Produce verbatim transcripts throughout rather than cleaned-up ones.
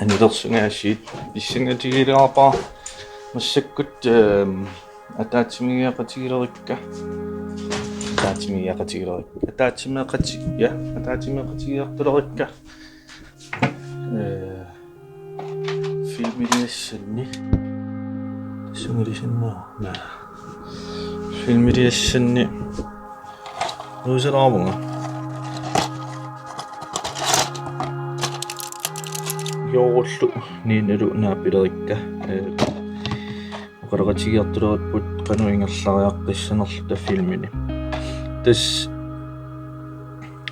Anilersungaasiit pissangatigilaarpara massakkut, ehm, ataatsimiigiaqatigilerikka. Ataatsimiigiaqatigilerikka. Ataatsimeeqati-, ja, ataatsimeeqatigiartulerikka. Eh, filmiliassanni. Tassangilisinnaavunga. Filmiliassanni. Nuuseraavunga. Joorullu Ninalu naapilerikka. Eh, oqaloqatigiartulerput qanoq ingerlariaqqissanerluta filmini. Tassa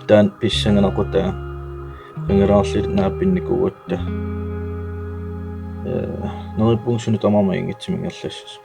taanna pissanganaqutaaq. Qingalaarluta naapinnikuugatta. Eh, neriuppunga suna tamarmi inngitsimik ingerlassasoq.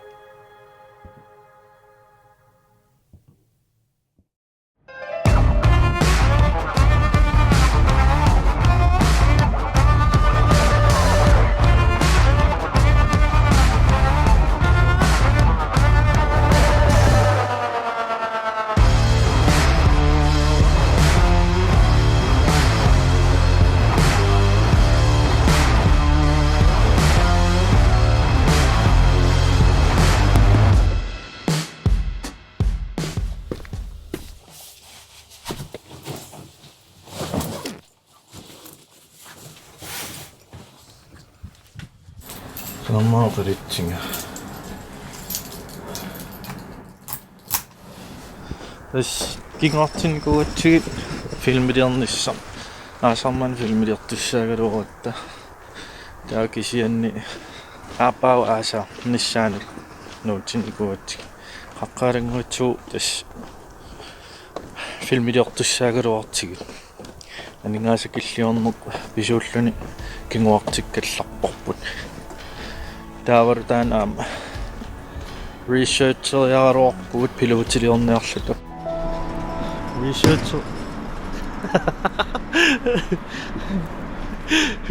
Saamaaqalitsinga. Tassa kinguartinnikuugatsigit filmiliornissaq. Aasaq manna filmiliortussaagaluaratta. Taava kisianni aappaagu aasaq nissaanut nuutsinnikuugatsigit. Qaqqat Alanngui to tassa filmiliortussaagaluartigit. Aningaasakilliorneq pisuulluni kinguartikkallarparput. Taavalu taanna aamma researcheriaraluarpugut pilotiliorniarluta. Researcher.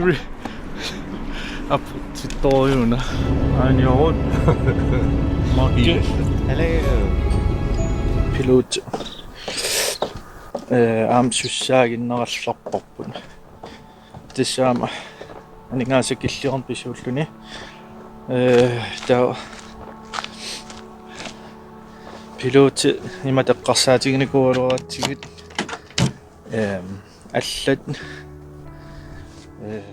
Re-, Aputsittorujuna. Aaniorut. Maki. Hello. Pilot. Eh, aamma sussaaginnarallarparput. Tassa aamma aningaasakilliorneq pisuulluni. Eh, taava piloti imatut eqqarsaatiginikuugaluaratsigit. Ehm, allat. Eh,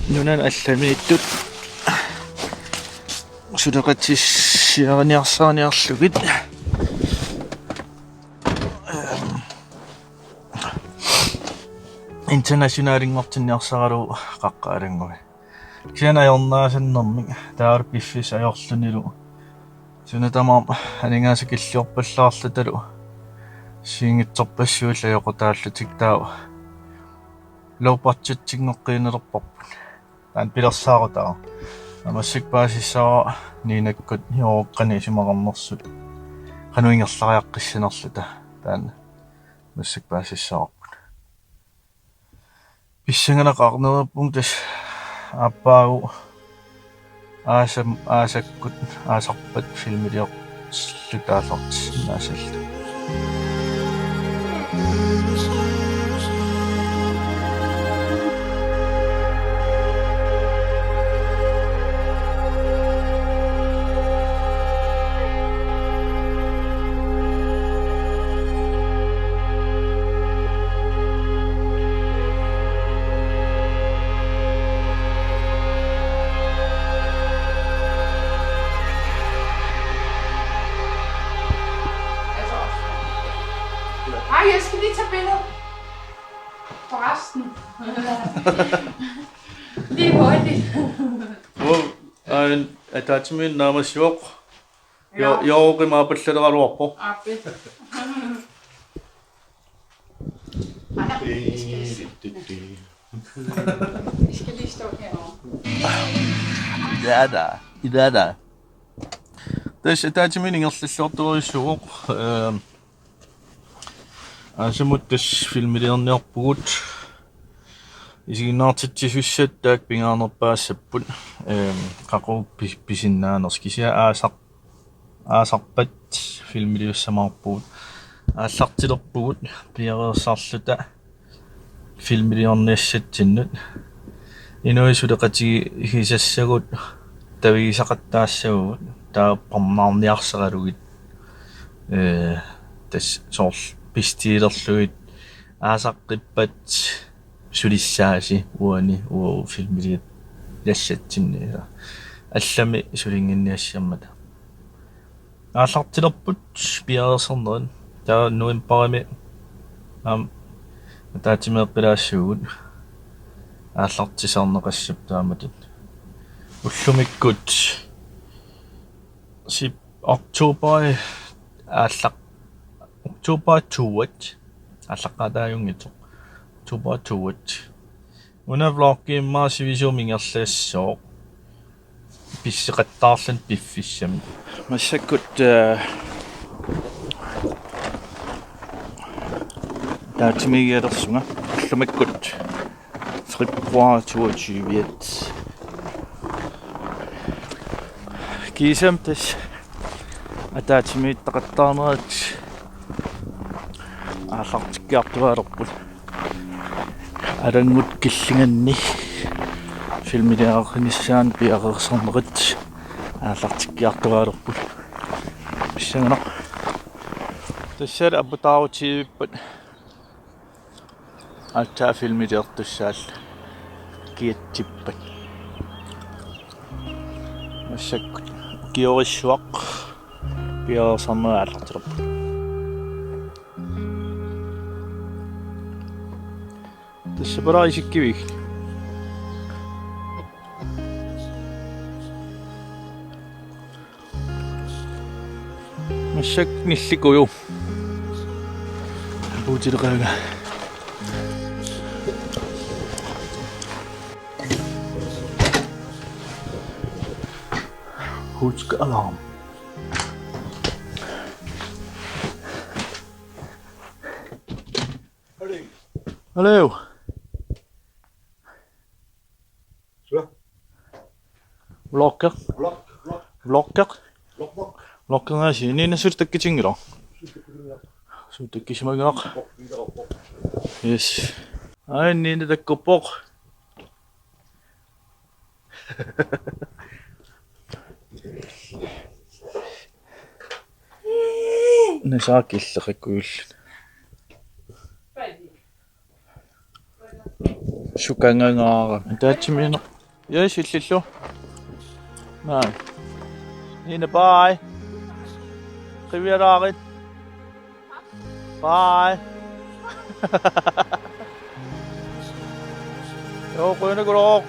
nunanut allamiittut suleqatissiariniarsariniarlugit. Ehm, internationalinngortinniarsaralugu Qaqqat Alanngui. Kisianni ajornaasannermik taavalu piffissaq ajorlunilu. Suna tamarmi aningaasakilliorpallaarlutalu assigiinngitsorpassuillu ajoqutaallutik taava low budgetinngikkaluarparput. Taanna pilersaarutaavoq. Massakkut paasissaaq Ninakkut Jooruk qanoq isumaqarnersut. Qanoq ingerlariaqqissanerluta. Taanna massakkut paasissavarput. Pissanganaqaaq, neriuppunga tassa aappaagu aasam-, aasakkut, aasarpat filmiliorluta aallartissinnaasalluta. Ej, jeg skal lige tage billeder. Forresten. Det er hurtigt. Hvor er en attachment nærmest jok? Jo, jo, det er meget på slet og ret på. Ape. Ej, nej, jeg skal, jeg skal lige stå herovre. Idada, idada. Tassa ataatsimiinneq ingerlalluartorujussuuvoq, ehm, aasamut tassa filmiliorniarpugut. Isiginnaartitsisussat taakku pingaarnerpaassapput, ehm, qaqugu pi-, pisinnaanersoq. Kisianni aasaq-, aasarpat filmiliussamaarpugut. Aallartilerpugut piareersarluta. Filmiliorniassatsinnut inuit suleqatigisassagut tavigisaqattaassavagut, taava parnaarniarsaralugit, ee, tassa soorlu pistiilerlugit: "Aasaqqippat sulissaasi uani, uagut filmiliassatsinni." Allami sulinnginniassammata. Aallartilerput piareersarnerit. Taava novembarimi aamma ataatsimeeqqilaassaagut. Aallartisarneqassappat taamatut. Ullumikkut sep-, oktobari aallaq-, oktober to-at. Aallaqqaataajunngitsoq. Oktober to-at. Una vloggi immaqa sivisuumik ingerlassooq. Pisseqattaarluni piffissami. Massakkut, eh, ataatsimiigialersunga ullumikkut februar toogtyve-at. Kiisami tassa ataatsimiittoqattaarnerit aallartikkiartuaalerput. Alanngut killinganni filmiliaqqinissaanut piareersarnerit aallartikkiartuaalerput. Pissanganaq. Tassa aputaarutiivippat. Aatsaat filmiliortussaalluta kiatsippat. Massakkut ukiorissuaq piareersarnerit aallartilerput. Tassa palaaq isikkiviit. Massakkut nillikuju. Puutileqaanga. Husk alarm. Hallo. Hallo. Så. Vlogger. Vlog, vlog. Vlogger. Vlog, vlog. Vlogger, ja, sige. Nina, synes du, det kan tænke dig? Synes du, det kan tænke dig? Vlog, vlog, vlog. Yes. Ej, Nina, det går på. Nasaakka illeqakujullutik. Sukangangaarami. Ataatsimiinneq. Yes, illillu. Naa. Nina, bye. Qivialaarit. Bye. Joo, qujanarsuaq.